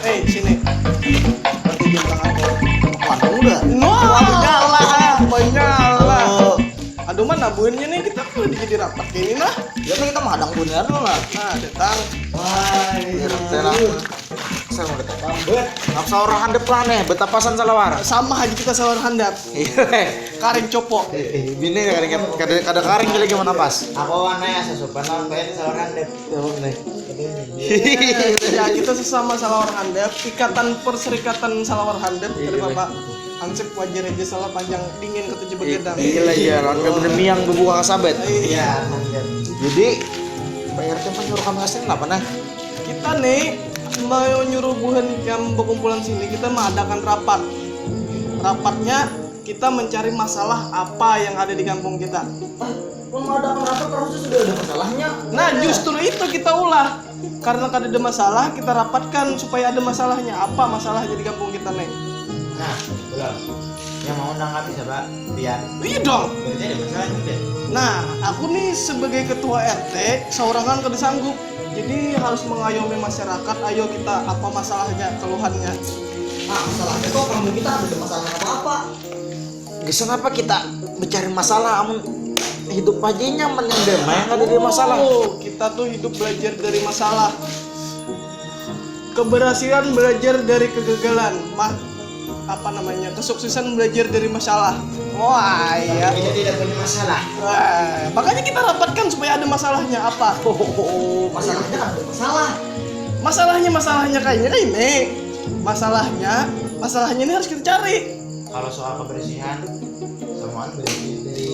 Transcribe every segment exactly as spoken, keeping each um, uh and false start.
Eh, sini. Berarti bintang aku. Waduh udah. Wah, menyala. Menyala. Oh, Aduh, mana buhannya nih, kita kan udah jadi rapat kayak ini nah. Ya kan kita menghadang buhannya dulu lah. Nah, datang. Wah, saya mau datang. Apa seorang handap lah nih, betapasan salawar. Sama aja kita salawar handap. Iya. Karing copo. Eh, bini karing kada kada karing lagi mana pas. Aku warna ya sesupan lawan bayar di saluran deh. Jawab nih. Ya, kita sesama salawar handap, ikatan perserikatan salawar handap dari Iya. Bapak. Hansip wajar aja salah panjang dingin ketujuh begadang. Iya lah ya, lawan kamu demi yang berbuka sabat. Iya. Iya, mantap. Jadi Pak R T menyuruh kami asli apa nah? Kita nih mau nyuruh buhan ikam berkumpulan sini, kita mengadakan rapat. Rapatnya kita mencari masalah apa yang ada di kampung kita. Mengadakan rapat harusnya sudah ada masalahnya. Nah, justru itu kita ulah. Karena kada ada masalah, kita rapatkan supaya ada masalahnya. Apa masalahnya di kampung kita nih? Nah, belum. Yang mau undang kami siapa? Pian. Iya dong. Berarti ada masalah juga. Nah, aku nih sebagai ketua R T, seorangan kada sanggup. Jadi harus mengayomi masyarakat, ayo kita apa masalahnya, keluhannya. Nah, masalahnya kok kampung kita ada masalah apa-apa? Gesan apa kita mencari masalah amun hidup aja nyaman yang damai yang ada di masalah. Oh, kita tuh hidup belajar dari masalah. Keberhasilan belajar dari kegagalan. Ma- apa namanya? Kesuksesan belajar dari masalah. Wah, iya. Kita tidak punya masalah. Wah, makanya kita rapatkan supaya ada masalahnya apa? Masalahnya kan ada masalah. Masalahnya masalahnya kayaknya kayak ini. Masalahnya, masalahnya ini harus kita cari. Kalau soal kebersihan, semuanya bersih dari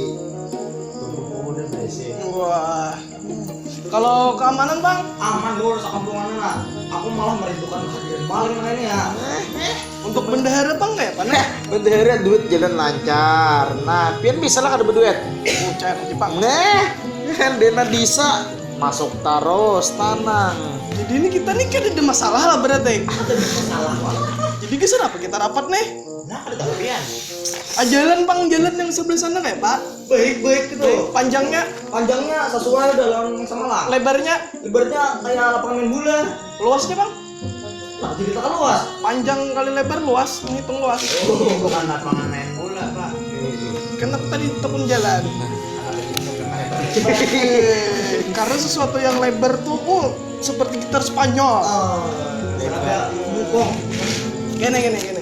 tubuhku udah bersih. Wah. Kalau keamanan, Bang? Aman bro, sakampungan lah. Aku malah merindukan kehadiran maling lah ini ya. Untuk bendahara, Bang, kayak apa nih? Bendahara duit jalan lancar. Nah, pian bisa lah kada berduit. Oh, cair aja, Bang. Nah, kan dana desa masuk terus tanang. Jadi ini kita nih kada ada masalah lah berarti. Ada masalah wah. Jadi gesan apa kita rapat nih? Nah, ada tahu pian. Ah, jalan, Bang, jalan yang sebelah sana kayak, Pak. Baik, baik gitu. Panjangnya, Panjangnya sesuai dalam yang semalam. Lebarnya, Lebarnya kayak lapangan main bola. Luasnya, Bang. Nah, jadi tak luas. Panjang kali lebar luas, menghitung luas. Oh, bukan lapangan main bola, Pak. Kenapa tadi tekun jalan? Anak kecil bukan main bola. Karena sesuatu yang lebar tuh, oh, seperti gitar Spanyol. Oh, lebar. Bukong. Gini, gini, gini.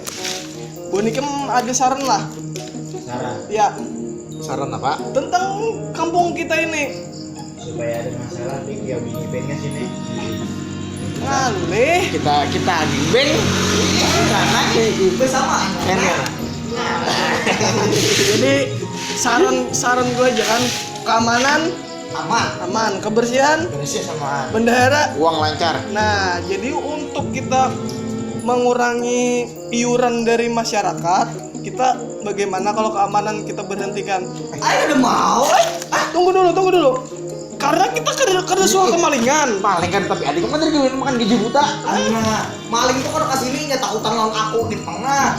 Bonikem ada saran lah. Saran. Ya, Saran apa? tentang kampung kita ini. Supaya ada masalah, dia bini pengen sini. Ngalih. Kita kita gimbeng. Karena ini bersama. Enak. Jadi saran saran gue aja kan, keamanan Aman. aman, kebersihan Bersih sama. bendahara. Uang lancar. Nah, jadi untuk kita mengurangi iuran dari masyarakat, kita bagaimana kalau keamanan kita berhentikan? Ayo udah mau. Ah, tunggu dulu, tunggu dulu. Karena kita kada kada suka kemalingan. Paling kan tapi adik kan dari kawin makan gaji buta. Nah, maling tuh kalau kesini nyata utang lawan aku di pengah.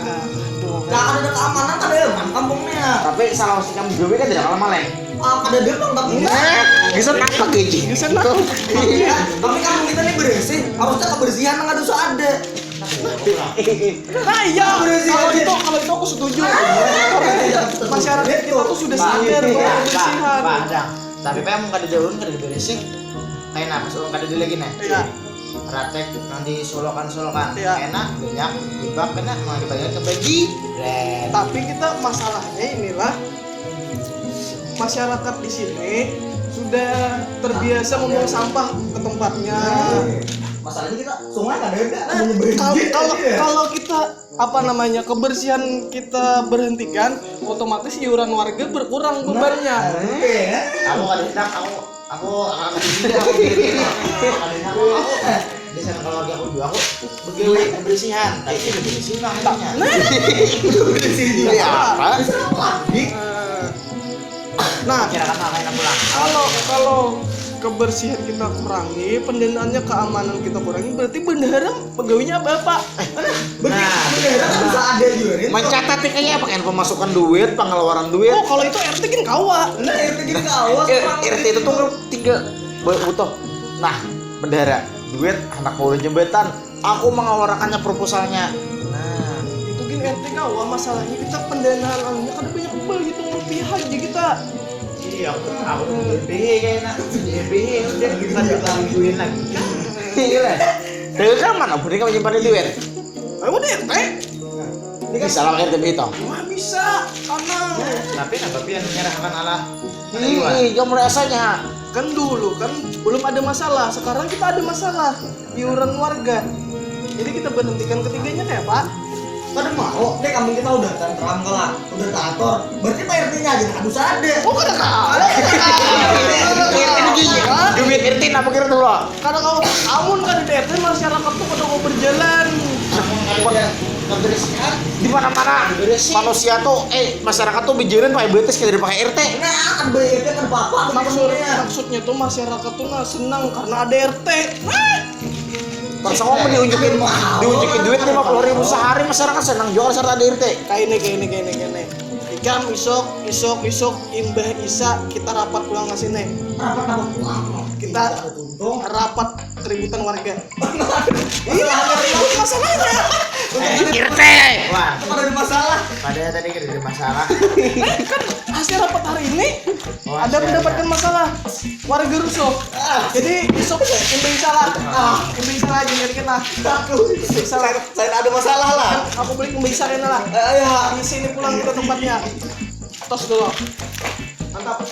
Aduh. Nah, ada keamanan kan ada aman kampungnya. Tapi salah si kamu gawe kan tidak kalah maling. Ah, ada demam tapi. Nah, bisa napa gaji? Bisa napa? Iya. Tapi kampung kita nih bersih, harusnya kebersihan nggak usah ada. Nah, iya, Bersih kalau aja. Itu kalau itu aku setuju. Masyarakat kita tuh sudah sadar bahwa kebersihan. Tapi pengen kada daun kada diberesin. Kayak apa sih kada ada lagi nih. Iya. Ratek nanti solokan-solokan. Iya. Enak, banyak, ibak kena mau dibayar ke bagi. Red. Tapi kita masalahnya inilah masyarakat di sini sudah terbiasa membuang sampah ke tempatnya. Masalahnya kita sungai kada ada. Nah, kalau kalau kalau kita apa namanya kebersihan kita berhentikan, otomatis iuran warga berkurang bebannya. Oke ya. Aku kada hendak, aku aku akan tidak aku diri. Aku kada hendak, aku di sana keluarga aku juga aku begawe kebersihan, tapi itu bersih namanya. Nah, Bersih juga. Iya, apa? Bisa apa lagi? nah, Kira-kira apa yang pulang? kalau kalau kebersihan kita kurangi, pendanaannya keamanan kita kurangi, berarti bendahara pegawainya apa, Pak? Bener, bener, bisa ada juga nih. Mencatat kayaknya apa kan pemasukan duit, pengeluaran duit. Oh, kalau itu R T kan kawa. Nah, R T kita awas. Eh, R T itu tuh tinggal bu- butuh. Nah, bendahara, duit, anak mau jembatan, Aku mengawarakannya proposalnya. Nah, itu gin R T kawa masalahnya kita pendanaan anunya kada banyak berhitung rupiah aja kita. Iya, aku aku lebih kayaknya lebih udah kita dibantuin lagi kan. Iya lah. Dari kan mana boleh kamu nyimpan duit? Ayo deh R T. Ini kan salah R T B itu. Wah bisa, tenang. Tapi nah tapi yang menyerahkan Allah. Iya, iya, mulai asalnya. Kan dulu kan belum ada masalah, sekarang kita ada masalah iuran warga. Jadi kita berhentikan ketiganya kayak apa? Kada mau, deh kampung kita udah tentram lah, udah teratur. Berarti Pak R T-nya aja tak usah ada. Oh kada kalah. Duit R T apa kira dulu? Kada kalah. Amun kada ada R T masyarakat tuh kada mau berjalan. Di mana-mana manusia tuh eh masyarakat tuh berjalan pakai betis kayak pakai R T. Nah, kan Pak R T kan bapak Maksud, maksudnya. Maksudnya tuh masyarakat tuh nah senang karena ada R T. Nah, Pas aku mau diunjukin diunjukin duit lima puluh ribu sehari masyarakat senang juga serta ada R T. Kayak ini, kayak ini, kayak ini, kayak ini. Ikam isok, isok, isok, imbah isa kita rapat pulang ke sini. Rapat apa pulang? Kita Untung. Rapat keributan warga. Iya, ribut masalahnya. R T. Wah, Apa ada masalah? Padahal tadi kan ada masalah. Kan hasil rapat hari ini Oh, ada hasil mendapatkan masalah warga rusuh. Jadi isok imbah isa lah. Ah, imbah isa lah jadi kita. Aku saya, saya ada masalah lah. Aku beli imbah isa kena lah. Eh, ya. Di sini pulang kita tempatnya. Tos dulu. Mantap.